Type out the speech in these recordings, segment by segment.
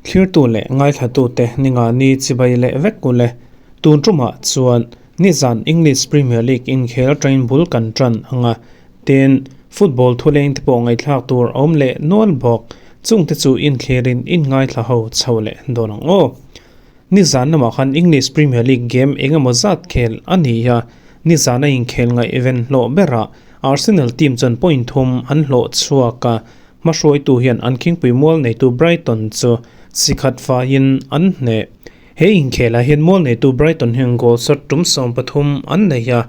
Thlirtu leh ngaithlatute ningani chibai leh vek ule. Tun tumah chuan nizan English Premier League inkhel atangin bul kan tan ang a, tin, football thuleng te pawh ngaihthlak tur a awm leh nual bawk. Chungte chu inthlirin inngaithla ho chho leh dawn ang aw. Nizan lamah khan English Premier League game eng emaw zat khel a ni a, nizan a inkhel ngaihven hlawh berah Arsenal team chuan point thum an hlawh chhuak a, hmahruaitu hian an khingpui mual neitu Brighton chu sikhat faiin an hneh. He inkhelah hian mual neitu Brighton hian goal shot tum 13 an nei a,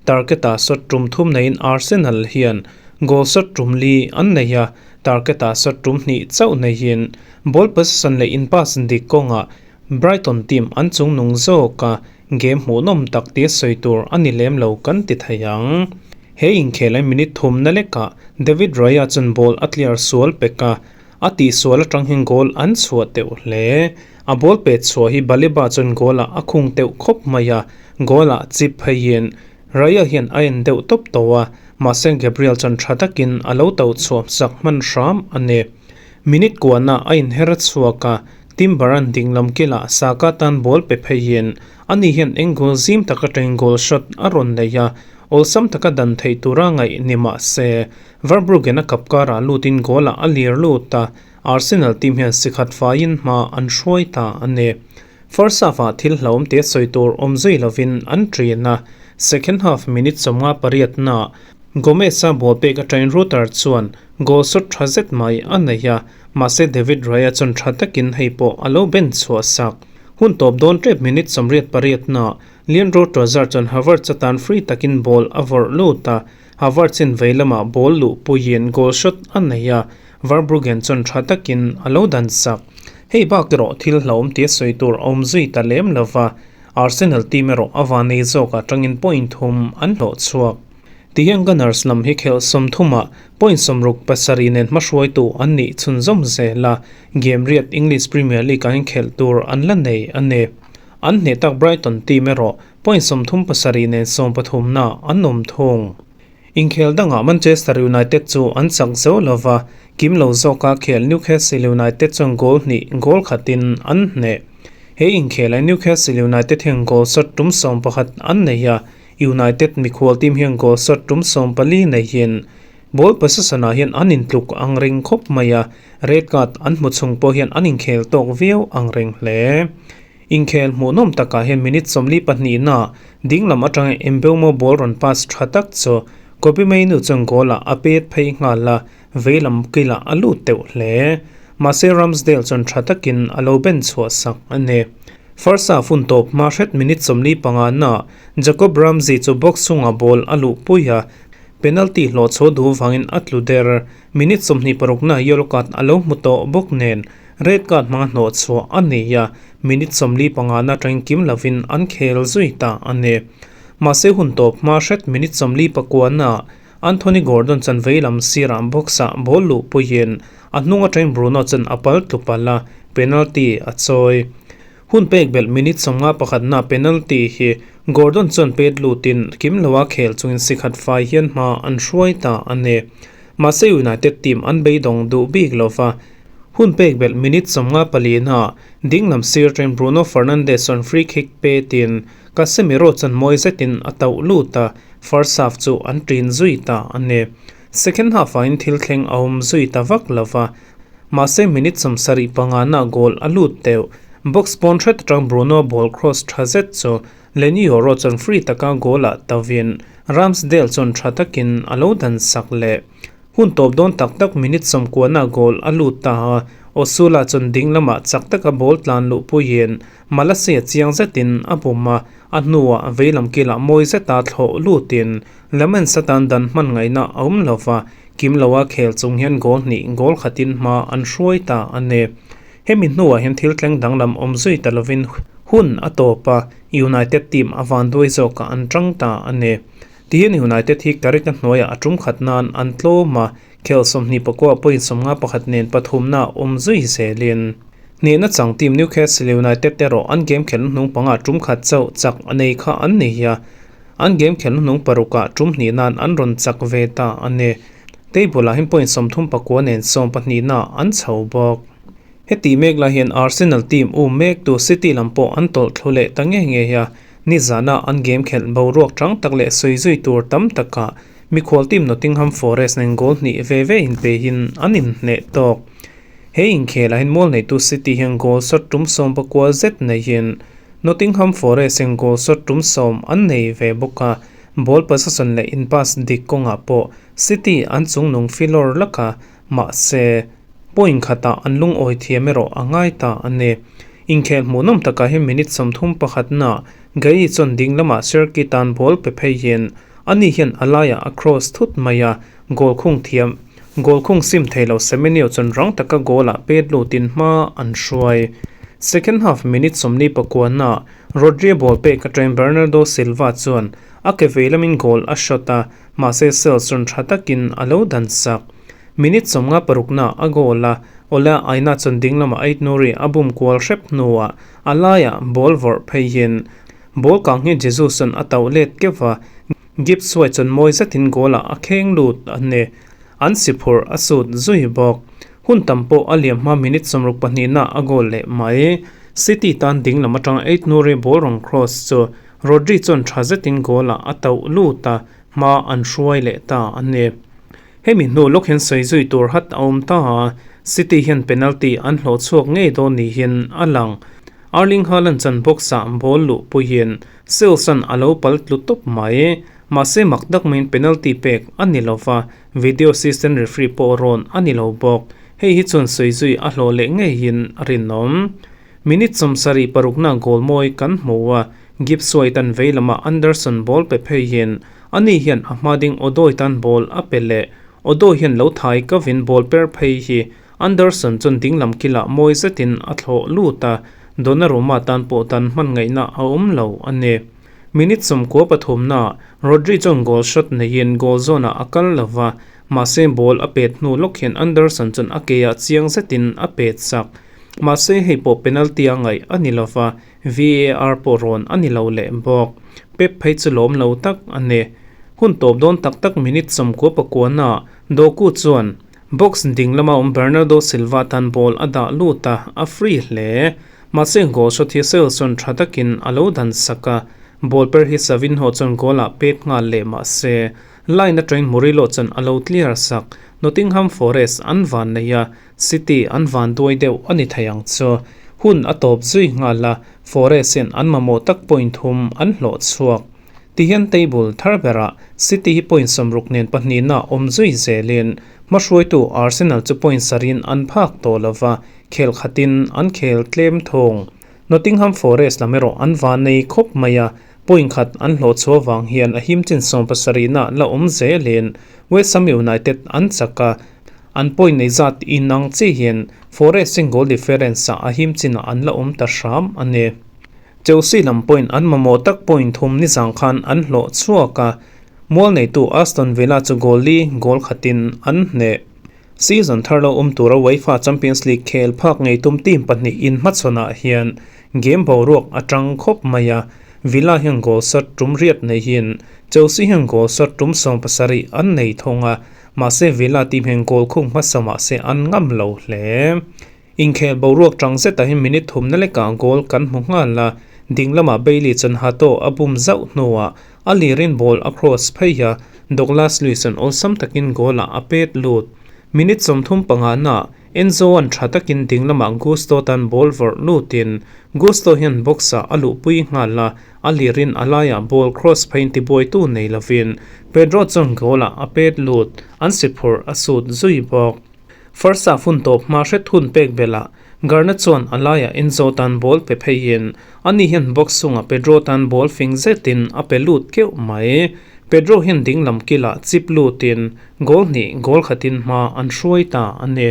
target-ah shot tum thum neiin Arsenal hian goal shot tum li an nei a, target-ah shot tum hnih chauh neiin Ball possession leh in pass dik kawngah Brighton team an chungnung zawk a, game hmuhnawm tak tia sawi tur a ni lem lo kan ti thei ang. He inkhel ai minute thumna lekah David Raya chuan ball a clear sual pek a, a tihsual atang hian goal an chhuah teuh hle. A ball pet chhuah hi Baleba chuan goal ah a khung teuh khawp mai a, goal ah chip pheiin Raya hian a en deuh tawp tawh a, mahse Gabriel chuan tha takin a lo to chhuah sak hman hram a ni. Minute kuana a inher chhuak a, Timber-a'n dinglam kilah Saka tan ball pe pheiin ani hian eng goal zim tak atangin goal shot a rawn nei a, awlsam taka dan theih tura ngaih ni mah se, Verbruggen a kap karah lutin goal-ah a lir lut a, Arsenal team hian sikhat faiin hma an hruai ta a ni. First half-ah thil hlauhawm te sawi tur awm zui lovin an ṭin a, second half minute 58-naah Gomez-a ball pek atangin Rutter chuan goal shot tha zet mai a nei a, mahse David Raya chuan tha takin hei pawh a lo ben chhuah sak. Hun tawp dawn tep minute 88-naah Leandro Trossard chuan Havertz atan free takin ball a vawrh lut a, Havertz-in vei lamah ball luh puiin goal shot a nei a, Verbruggen chuan tha takin a lo dan sak. Hei bak erawh thil hlauhawm tia sawi tur a awm zui ta lem lova, Arsenal team erawh a vanei zawkah tangin point thum an hlawh chhuak. Tihian Gunners lam hi khelh 30 ah point 67 nen hmahruaitu an nih chhunzawm zel a, game riat English Premier League ah inkhelh tur an la nei a ni. An hneh tak Brighton team erawh point 37 nen 13 na an awm thung. Inkhel dangah Manchester United chu an chak zo lova, kim lo zawka khel Newcastle United chuan goal hnih goal khatin an hneh. He inkhelah Newcastle United hian goal shot tum 11 an nei a, United mikhual team hian goal shot tum 14 neihin ball possession ah hian an intluk ang reng khawp mai a, red card an hmu chung pawh hian an inkhel tawk viau ang reng hle. Inkhel hmuhnawm takah hian minute 42 na dinglam atanga Mbeumo ball rawn pass tha tak chu Kobbie Mainoo chuan goal ah a pet phei nghal a, veilam kilah a lut teuh hle. Mahse Ramsdale chuan tha takin a lo ben chhuah sak a ni. First half hun tawp hma hret minute 45 na Jacob Ramsey chu box chungah ball a luh pui a, penalty hlawh chho duh vangin a tlu der. Minute 26 na yellow card a lo hmu tawh bawk nen red card hmanga hnawh chhuah a ni a, minute 45 na atangin kim lovin an khel zui ta a ni. Mahse hun tawp hma hret minute 49 na Anthony Gordon chuan vei lam sirah box ah ball luh puiin a hnung atangin Bruno chuan a pal tlu palh a, penalty a chawi. Hun pek belh minute 51 na penalty hi Gordon chuan pet lutin kim loa khel chungin sikhat fai hian hma an hruai ta a ni. Mahse United team an beidawng duh bik lova, hun pek belh minute 54 na dinglam sir atangin Bruno Fernandes chuan free kick petin Casemiro chuan mawi zetin a tauh lut a, first half chu an ṭin zui ta a ni. Second half ah in thil thleng a awm zui ta vak lova, mahse minute 75 na goal a lut deuh. Box pawn hret atang Bruno ball cross tha zet chu Leny Yoro chuan free taka goal ah tavin Ramsdale chuan tha takin a lo dan sak leh. Hun tawp dawn tak tak minute 90 na goal a lut ta a, Osula chuan ding lamah chak taka ball tlan luh puiin Malasia chiang zetin a bum a, a hnuah veilam kilah mawi zeta thlawh lutin Lemens atan dan hman ngaihna a awm lova, kim loa khel chung hian goal hnih goal khatin hma an hruai ta a ni. Hemi hnuah hian thil tleng danglam awm zui ta lovin hun a tawp a, United team a vanduai zawkah an tang ta a ni. Tihian United hi Carrick-a hnuaiah a tum khat nan an tlawm a, khel 29 point 51 nen pathumna awm zui zelin. Hnehna chang team Newcastle United erawh an game khelna hnung panga tum khat chauh chak a nei kha an ni a, an game khelna hnung parukah tum hnih nan an rawn chak ve ta a ni. Table ah hian point 34 nen sawmpahnihna an chho bawk. Heti mek lai hian Arsenal team um mektu City lam pawh an tawlh thlu leh ta ngei ngei a, nizana an game khelh boruak chang tak leh sawi zui tur tam takah mikhual team Nottingham Forest nen goal hnih ve ve inpeihin an inhneh tawk. He inkhelah hian mual neitu City hian goal shot tum 19 zet neihin Nottingham Forest hian goal shot tum 10 an nei ve bawk a, ball possession leh in pass dik kawngah pawh City an chungnung filawr lak a, mahse, point khatah an lungawi thiam erawh a ngai ta a ni. Inkhel hmuhnawm takah hian minute 31 na Guehi chuan ding lamah Cherki tan ball pe phei hian ani hian a laiah a cross thut mai a, goal khung thiam goal khung sim thei lo Semenyo chuan rang taka goal ah pet lutin hma an hruai. Second half minute 49 na Rodri ball pek atangin Bernardo Silva chuan a ke vei lamin goal a shot a, mahse Sales chuan tha takin a lo dan sak. Minute 56 na a goal a, Ola Aina chuan ding lamah Ait Nouri a bum kual hrep hnuah a laiah ball vawrh phei hian ball kang hi Jesus chuan a tauh let keuh a, Gibbs White chuan mawi zetin goal ah a kheng lut a ni. An si phurh a sut zui bawk. Hun tam pawh a liam hma minute 62 na a goal leh mai. City tan ding lam atanga Ait Nouri ball rawn cross chu Rodri chuan tha zetin goal ah a tauh lut a, hma an hruai leh ta a ni. Hemi hnu lawk hian sawi zui tur hat a awm ta a, City hian penalty an hlawh chhuak ngei dawn ni hian a lang. Erling Haaland chuan box ah ball luh puiin Sales-a'n a lo pal tlu tawp mai. Mahse mak tak maiin penalty pek a ni lo va, video assistant referee pawh rawn a ni lo bawk. Hei hi chuan sawi zui a hlawh leh ngeiin a rinawm. Minute 76 na goal mawi kan hmu a, Gibbs White-a'n vei lamah Anderson ball pe phei hian ani hian a hma ding Odoi tan ball a pe leh. Odoi hian lo thai kavin ball per phei hi Anderson chuan ding lam kilah mawi zetin a thlawh lut a, Donnarumma tan pawh dan hman ngaihna a awm lo a ni. Minute 93 na Rodri chuan goal shot neiin goal zawnah a kal lo va, mahse ball a pet hnu lawk hian Anderson chuan a keah chiang zetin a pet sak. Mahse hei pawh penalty a ngaih a ni lo va, VAR pawh rawn a ni lo leh bawk. Pep phei chu lawm lo tak a ni. Hun tawp dawn tak tak minute 99 na Doku chuan box ding lama awm Bernardo Silva tan ball a dah lut a, a free hle. Mahse goal shot hi Sales chuan tha takin a lo dan sak a, ball per hi Savinho chuan goal ah pet nghal leh mahse line atangin Murillo chuan a lo clear sak. Nottingham Forest an van nei a, City an van duai deuh a ni thei ang chu. Hun a tawp zui nghal a, Forest hian an mamawh tak point thum an hlawh chhuak. Tihian table thar berah City hi point 60 nen pahnihna awm zui zelin hmahruaitu Arsenal chu point sarin an phak tawh lova, khel khatin an khel tlem thung. Nottingham Forest lam erawh an van nei khawp mai a, point khat an hlawh chhuah vang hian a him chin 70 na la awm zelin West Ham United an chak a, an point nei zat inang chi hian Forest in goal difference ah a him chinah an la awm ta hram a ni. Chelsea lam point an mamawh tak point thum ni zang khan an hlawh chhuak a, mual neitu Aston Villa chu goal li goal khatin an hneh. Season thar lo awm tura UEFA Champions League khel phak ngei tum team pahnih in hmachhawnah hian game boruak a tang khawp mai a, Villa hian goal shot tum riat nei hian Chelsea hian goal shot tum 17 an nei thawng a, mahse Villa team hian goal khung hmasa mahse an ngam lo hle. Inkhel boruak tang zetah hian minute thum na lekah goal kan hmu nghal a, ding lamah Bailey chuan Hato a bum zauh hnuah a lirin ball a cross phei a, Douglas Luiz chuan awlsam takin goal ah a pet lut. Minute 35 na Enzo an tha takin ding lamah Gusto tan ball vawrh lutin Gusto hian box ah a luhpui nghal a, a lirin a laiah ball cross pheiin tibuaitu nei lovin Pedro chuan goal ah a pet lut, an si phurh a sut zui bawk. First half hun tawp hma hret hun pek belah Garnacho chuan a laiah Enzo tan ball pe pheiin ani hian box chungah Pedro tan ball fing zetin a pe lut keuh mai. Pedro hian ding lam kilah chip lutin goal hnih goal khatin hma an hruai ta a ni.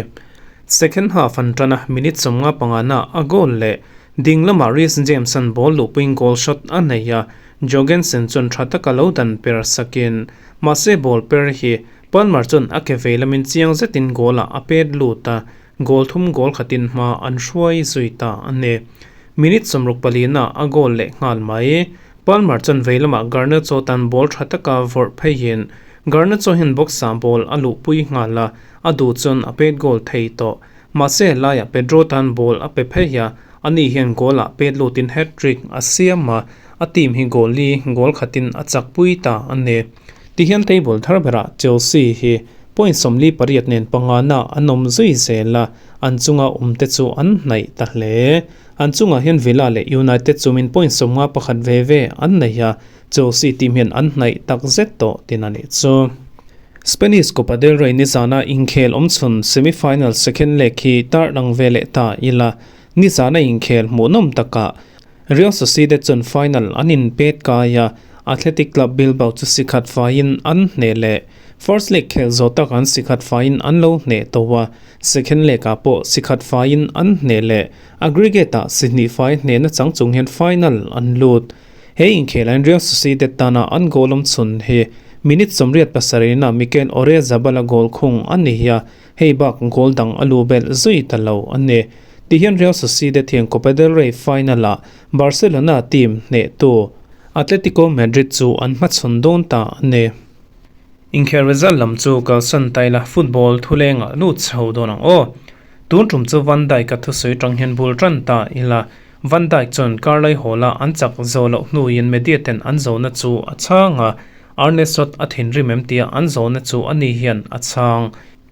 Second half an tan a, minute 55 na a goal leh ding lamah Reece James an ball luhpuiin goal shot a nei a, Jorgensen chuan tha taka lo dan per sakin mahse ball per hi Palmer chuan a ke vei lamin chiang zetin goal ah a pet lut a, goal thum goal khatin hma an hruai zui ta a ni. Minute 64 na a goal leh nghal mai. Palmer chuan vei lamah Garnacho tan ball tha taka vawrh pheiin Garnacho hian box-ah ball a luhpui nghal a, a duh chuan a pet goal thei tawh. Mahse helaiah Pedro tan ball a pe phei a, ani hian goal-ah pet lutin hat-trick a siam a, a team hi goal li goal khatin a chakpui ta a ni. Tihian table thar berah Chelsea hi point 48 nen pangana an awm zui zel a, an chunga awmte chu an hnaih ta hle. An chungah hian Villa leh United chumin point 51 ve ve an nei a, Chelsea team hian an hnaih tak zet tawh tin a nih chu. Spanish Copa del Rey nizana inkhel awmchhun semi-final second leg hi tarlang ve leh ta ila, nizana inkhel hmuhnawm takah Real Sociedad chuan final an inpet kai a, Athletic Club Bilbao chu si khat faiin an hneh leh. First leg khel zawh tak an si khat faiin an lo hneh tawh a, second leg ah pawh si khat faiin an hneh leh. Aggregate ah si hnih fai hnehna chang chung hian final an lut. He inkhelain Real Sociedad tana an goal awmchhun hi minute 87 ah Mikel Oyarzabal-a goal khung a ni a, hei bak goal dang a lu belh zui ta lo a ni. Tihian Real Sociedad hian Copa del Rey final-ah Barcelona team hnehtu Atletico Madrid chu an hmachhawn dawn ta a ni. Inkhel result lam chu kalsan taila football thulengah lut chho dawn ang aw. Tun tum chu Van Dijk-a thusawi tang hian bul tan ta ila. Van Dijk chuan Carlai Hall-a an chak zo loh hnuin media ten an zona chu a chhang a, Arne Slot a thinrim em tia an zona chu ani hian a chhang.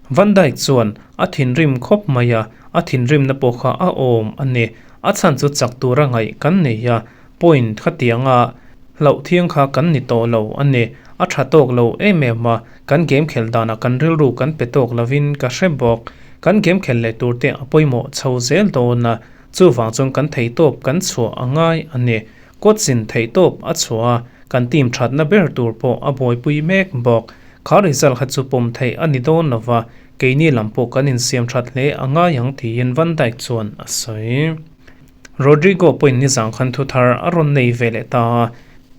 Van Dijk chuan a thinrim khawp mai a, a thinrimna pawh kha a awm a ni. A chhan chu chak tura ngaih kan nei a, point khatianga hlauh thiang kha kan ni tawh lo a ni. A tha tawk lo em em a, kan game khelh danah kan rilru kan pe tawk lovin ka hre bawk. Kan game khelh leh turte a pawimawh chho zel dawn a, chuvang chuan kan theihtawp kan chhuah a ngai a ni. Coach-in theihtawp a chhuah a, kan team thatna ber tur pawh a buaipui mek bawk. Kha result kha chu pawm theih a ni dawn lo va, keini lam pawh kan insiam that hle a ngai ang tiin Van Dijk chuan a sawi. Rodrigo pawhin nizang khan thu thar a rawn nei ve leh ta a,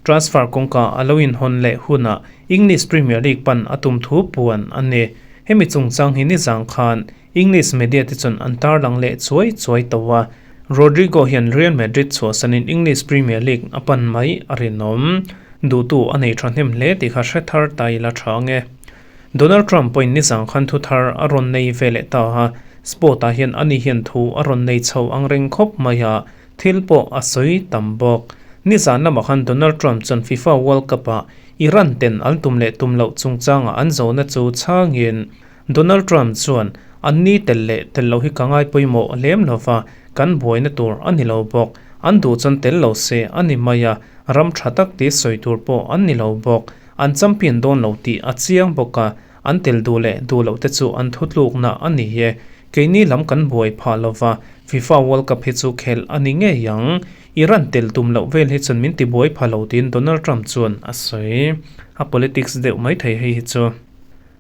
transfer kawngka a lo inhawn leh hunah English Premier League pan a tum thu puan a ni. Hemi chungchang hi nizang khan English media te chuan an tarlang leh chuai chuai tawh a, Rodrigo hian Real Madrid chhuahsanin English Premier League a pan mai a rinawm. Duhtu a nei thahnem hle tih kha hre thar ta ila tha ang e. Donald Trump pawhin nizang khan thu thar a rawn nei ve leh ta a, sport ah hian ani hian thu a rawn nei chho ang reng khawp mai a, thil pawh a sawi tam bawk. Nizan lamah khan Donald Trump chuan FIFA World Cup ah Iran ten an tum leh tum loh chungchangah an zawhna chu chhangin Donald Trump chuan, An ni tel leh tel lo hi ka ngai pawimawh lem lo va, kan buaina tur a ni lo bawk. An duh chuan tel lo se a ni mai a, ram tha tak tih sawi tur pawh an ni lo bawk. An champion dawn lo tih a chiang bawk a, an tel duh leh duh loh te chu an thutlukna a ni e. Keini lam kan buai phah lo va, FIFA World Cup hi chu khelh a ni ngei ang. Iran tel tum loh vel hi chuan min ti buai phah lo tiin Donald Trump chuan a sawi. A politics deuh maithei hei hi chu.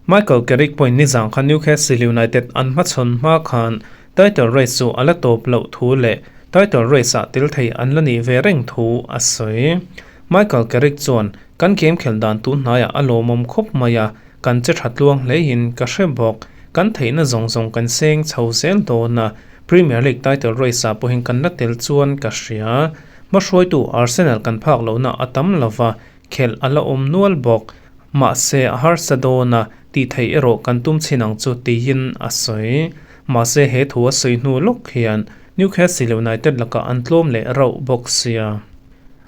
Michael Carrick pawhin nizang khan Newcastle United an hmachhawn hma khan title race chu a la tawp loh thu leh title race-ah tel thei an la nih ve reng thu a sawi. Michael Carrick chuan, Kan game khelh dan tun hnaiah a lawmawm khawp mai a, kan che tha tluang hleiin ka hre bawk. Kan theihna zawng zawng kan seng chho zel dawn a, Premier League title race-ah pawhin kan la tel chuan ka hria. Hmahruaitu Arsenal kan phak lohna a tam lova, khelh a la awm nual bawk. Mahse, a harsa dawn a, tih theih erawh kan tum chhin ang chu tiin a sawi. Mahse, he thu a sawi hnu lawk hian Newcastle United lakah an tlawm leh rauh bawk sia.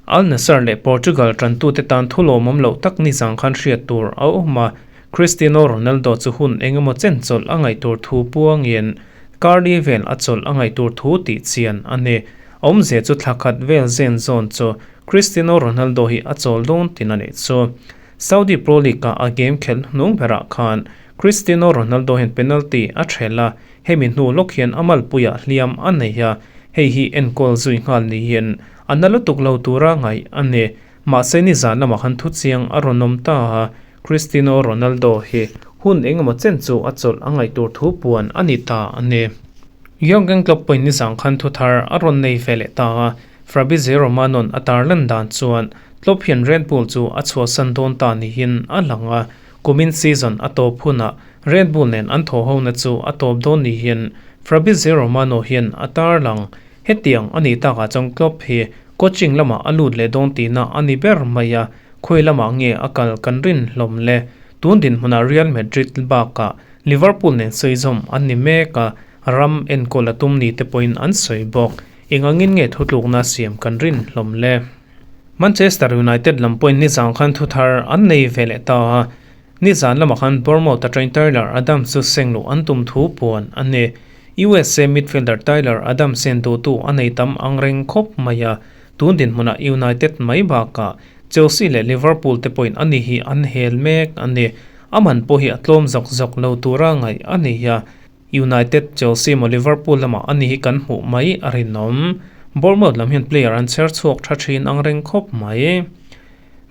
Al Nassr leh Portugal tantute tan thu lawmawm loh tak nizang khan hriat tur a awm a, Cristiano Ronaldo chu hun eng emaw chen chawlh a ngaih tur thu puangin Cardi vel a chawlh a ngaih tur thu tih chian a ni. Awmzia chu thla khat vel zen zawn chu Cristiano Ronaldo hi a chawl dawn tin a nih chu. Saudi Pro League-ah a game khelh hnung berah khan Cristiano Ronaldo hian penalty a ṭhel a, hemi hnu lawk hian a malpuiah hliam a nei a, hei hi enkawl zui nghal niin a na lutuk lo tura ngaih a ni. Mahse nizan lamah khan thuchiang a rawn awm ta a, Cristiano Ronaldo hi hun engemaw chen chu a chawlh a ngaih tur thu puan a ni ta a ni. Jurgen Klopp pawhin nizan khan thuthar a rawn nei ve leh ta a, Fabrizio Romano'n a tarlan dan chuan Klopp hian Red Bull chu a chhuahsan dawn ta niin a lang a, kumin season a tawp hunah Red Bull nen an thawhhona chu a tawp dawn niin Fabrizio Romano hian a tarlang. Hetiang a nih takah chuan Klopp hi coaching lamah a lut leh dawn tihna a ni ber mai a, khawi lamah nge a kal kan rin hlawm le? Tun dinhmunah Real Madrid bakah Liverpool nen sawizawm an ni mek a, ram enkawl a tum ni te pawhin an sawi bawk. Eng angin nge thutlukna siam kan rin hlawm le? Manchester United lam pawhin nizan khan thuthar an nei ve leh ta a, nizan lamah khan Bournemouth atangin Tyler Adams chu seng luh an tum thu puan a ni. USA midfielder Tyler Adams hian duhtu a nei tam ang reng khawp mai a, tun dinhmunah United mai bakah Chelsea leh Liverpool te pawhin ani hi an hel mek a ni. A man pawh hi a tlawm zawk zawk lo tura ngaih a ni a, United, Chelsea emaw Liverpool lamah ani hi kan hmuh mai a rinawm. Bournemouth lam hian player an chher chhuak tha thin ang reng khawp mai.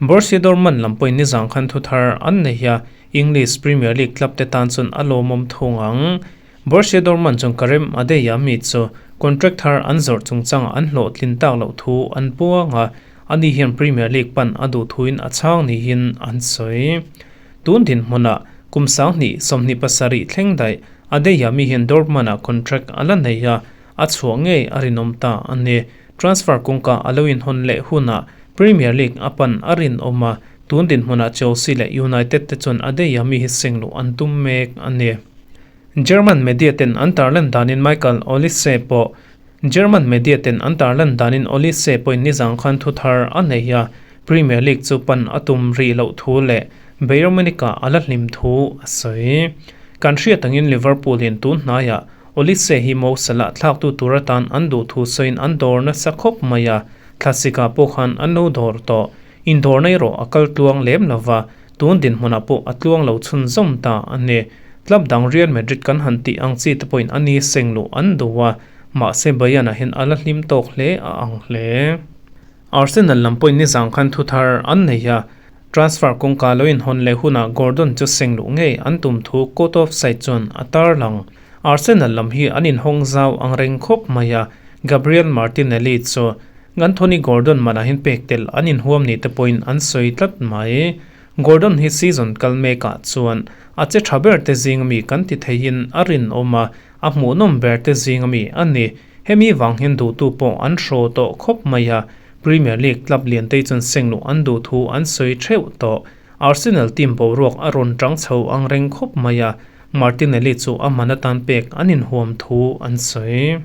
Borussia Dortmund lam pawhin nizang khan thu thar an nei a, English Premier League club te tan chuan a lawmawm thung ang. Borussia Dortmund chuan Karim Adeyemi chu contract thar an zawrh chungchangah an hlawhtlin tak loh thu an puang a, ani hian Premier League pan a duh thuin a chhang niin an sawi. Tun dinhmunah kum 20 27 thleng daih Adeyemi hian Dortmund-ah contract a la nei a, a chhuah ngei a rinawm ta a ni. Transfer kawngka a lo inhawn leh hunah Premier League a pan a rinawm a, tun dinhmunah Chelsea leh United te chuan Adeyemi hi seng luh an tum mek a ni. German media ten an tarlan danin Michael Olise pawh German media ten an tarlan danin Olise pawhin nizang khan thu thar a nei a, Premier League chu pan a tum rih loh thu leh Bayern Munich-ah a la hlim thu a sawi. Kan hriat angin Liverpool in tun hnaiah Olise hi Mo Salah thlaktu tur atan an duh thu sawiin an dawr nasa khawp mai a, thlasika pawh khan an lo dawr tawh. Indawrna erawh a kal tluang lem lova, tun dinhmunah pawh a tluang lo chhunzawm ta a ni. Club dang Real Madrid kan han tih ang chi te pawhin a ni seng luh an duh a, mahse Bayern-ah hian a la hlim tawk hle a ang hle. Arsenal lam pawhin nizang khan thu thar an nei a, transfer kawngka lo inhawn leh hunah Gordon chu seng luh ngei an tum thu Court of Side chuan a tarlang. Arsenal lam hi an inhawng zau ang reng khawp mai a, Gabriel Martinelli chu Anthony Gordon manah hian pek tel an inhuam ni te pawhin an sawi tlat mai. Gordon hi season kal mekah chuan a che tha ber te zing ami kan ti theihin a rinawm a, a hmuhnawm ber te zing ami a ni. Hemi vang hian duhtu pawh an hraw tawh khawp mai a, Premier League club lian te chuan seng luh an duh thu an sawi theuh tawh. Arsenal team boruak a rawn tang chho ang reng khawp mai a, Martinelli chu a man atan pek an inhuam thu an sawi.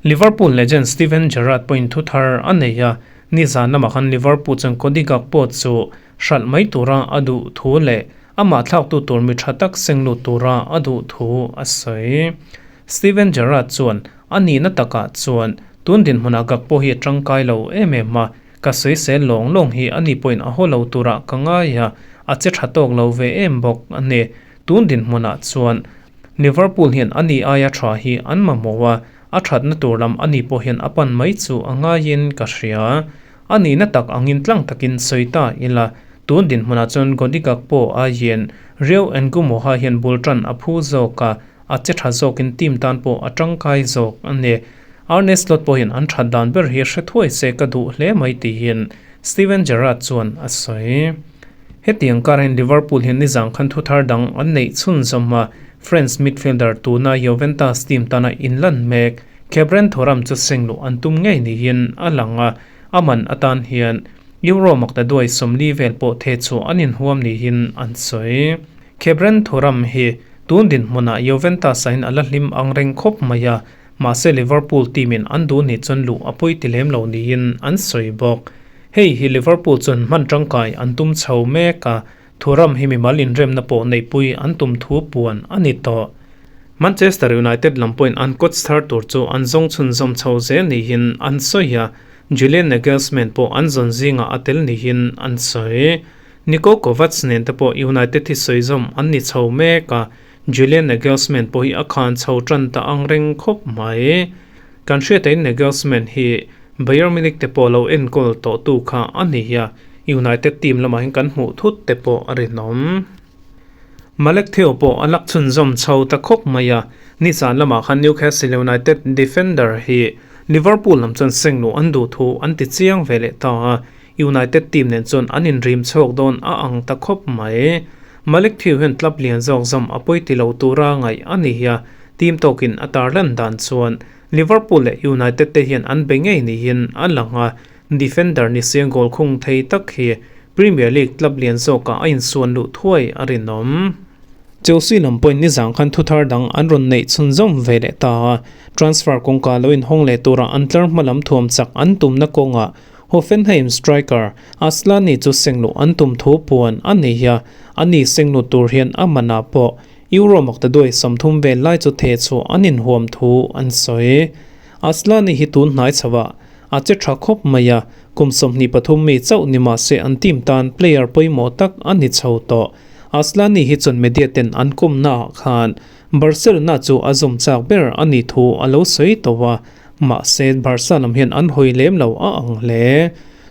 Liverpool legend Steven Gerrard pawhin thu thar a nei a, nizan lamah khan Liverpool chuan Cody Gakpo chu hralh mai tura a duh thu leh amah thlaktu tur mi tha tak seng lut tura a duh thu a sawi. Steven Gerrard chuan a nihna takah chuan tun dinhmunah Gakpo hi a tangkai lo em em a, ka sawisel lawng lawng hi ani pawhin a haw lo turah ka ngai a, a che tha tawk lo ve em bawk a ni. Tun dinhmunah chuan Liverpool hian ani aia tha hi an mamawh a, a thatna tur lam ani pawh hian a pan mai chu a ngaiin ka hria. A nihna tak angin tlang takin sawi ta ila, tun dinhmunah chuan Cody Gakpo aiin Rio Ngumoha hian bul tan a phu zawk a, a che tha zawkin team tan pawh a tangkai zawk a ni. Arne Slot pawhin an that dan ber hi hre thuai se ka duh hle mai tiin Steven Gerrard chuan a sawi. Hetiang karah Liverpool hian nizang khan thu thar dang an neih chhunzawm a, France midfielder tuna Juventus team tana inlan mek Khephren Thuram chu seng luh an tum ngei niin a lang a, a man atan hian Euro makta duai 40 vel pawh the chu an inhuam niin an sawi. Khephren Thuram hi tun dinhmunah Juventus ah hian a la hlim ang reng khawp mai a, mahse Liverpool team in an duh nih chuan luh a pawi ti lem lo niin an sawi bawk. Hei hi Liverpool chuan hman tangkai an tum chho mek a, Thuram hi mimal inremna pawh neihpui an tum thu puan a ni tawh. Manchester United lam pawhin an coach thar tur chu an zawng chhunzawm chho zel niin an sawi a, Julian Nagelsmann pawh an zawn zingah a tel niin an sawi. Niko Kovac nen te pawh United hi sawizawm an ni chho mek a, Julian Nagelsmann pawh hi a khan chho tan ta ang reng khawp mai. Kan hriatain Nagelsmann hi Bayern Munich te pawh lo enkawl tawhtu kha a ni a, United team lamah hian kan hmuh thut te pawh a rinawm. Malick Thiaw pawh a lak chhunzawm chho ta khawp mai a, nizan lamah khan Newcastle United defender hi Liverpool lam chuan seng luh an duh thu an ti chiang ve leh ta a, United team nen chuan an inrim chhuak dawn a ang ta khawp mai. Malick Thiaw hian club lian zawk zawm a pawi ti lo tura ngaih a ni a, team tawkin a tarlan dan chuan Liverpool leh United te hian an be ngei niin a lang a, defender ni siang goal khung thei tak hi Premier League club lian zawkah a insuan luh thuai a rinawm. Chelsea lam pawhin nizan khan thuthar dang an rawn neih chhunzawm ve leh ta a, transfer kawngka lo inhawng leh tura an tlar hma lam thuam chak an tumna kawngah Hoffenheim striker Asllani chu sengluh an tum thu puan a nei a, ani senglut tur hian a manah pawh Euro maktaduai 30 vel lai chu theh chhuah an inhuam thu an sawi. Asllani hi tun hnai chhoah a che tha khawp mai a, kum 23 mi chauh ni mah se an team tan player pawimawh tak a ni chho tawh. Asllani hi chuan media ten an kawmna ah khan Barcelona chu a zawm chak ber a nih thu a lo sawi tawh a, mahse Barca lam hian an hawi lem lo a ang hle.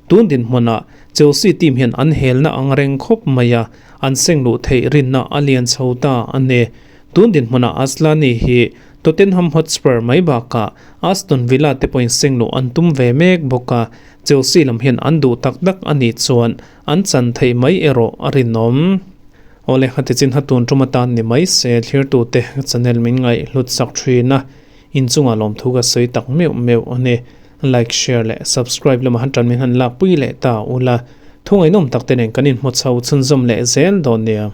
Tun dinhmunah Chelsea team hian an helna ang reng khawp mai a, an seng luh theih rinna a lian chho ta a ni. Tun dinhmunah Asllani hi Tottenham Hotspur mai bakah Aston Villa te pawhin seng luh an tum ve mek bawk a, Chelsea lam hian an duh tak tak a nih chuan an chan theih mai erawh a rinawm. Awle, a tichin ha tun tum atan ni mai se thlirtute channel min ngaih hlut sak thin a, inchungah lawmthu ka sawi tak meuh meuh a ni. Like, share leh subscribe lamah han tan min han lakpui leh ta ula, thu ngaihnawm tak te nen kan inhmu chho chhunzawm leh zel dawn nia.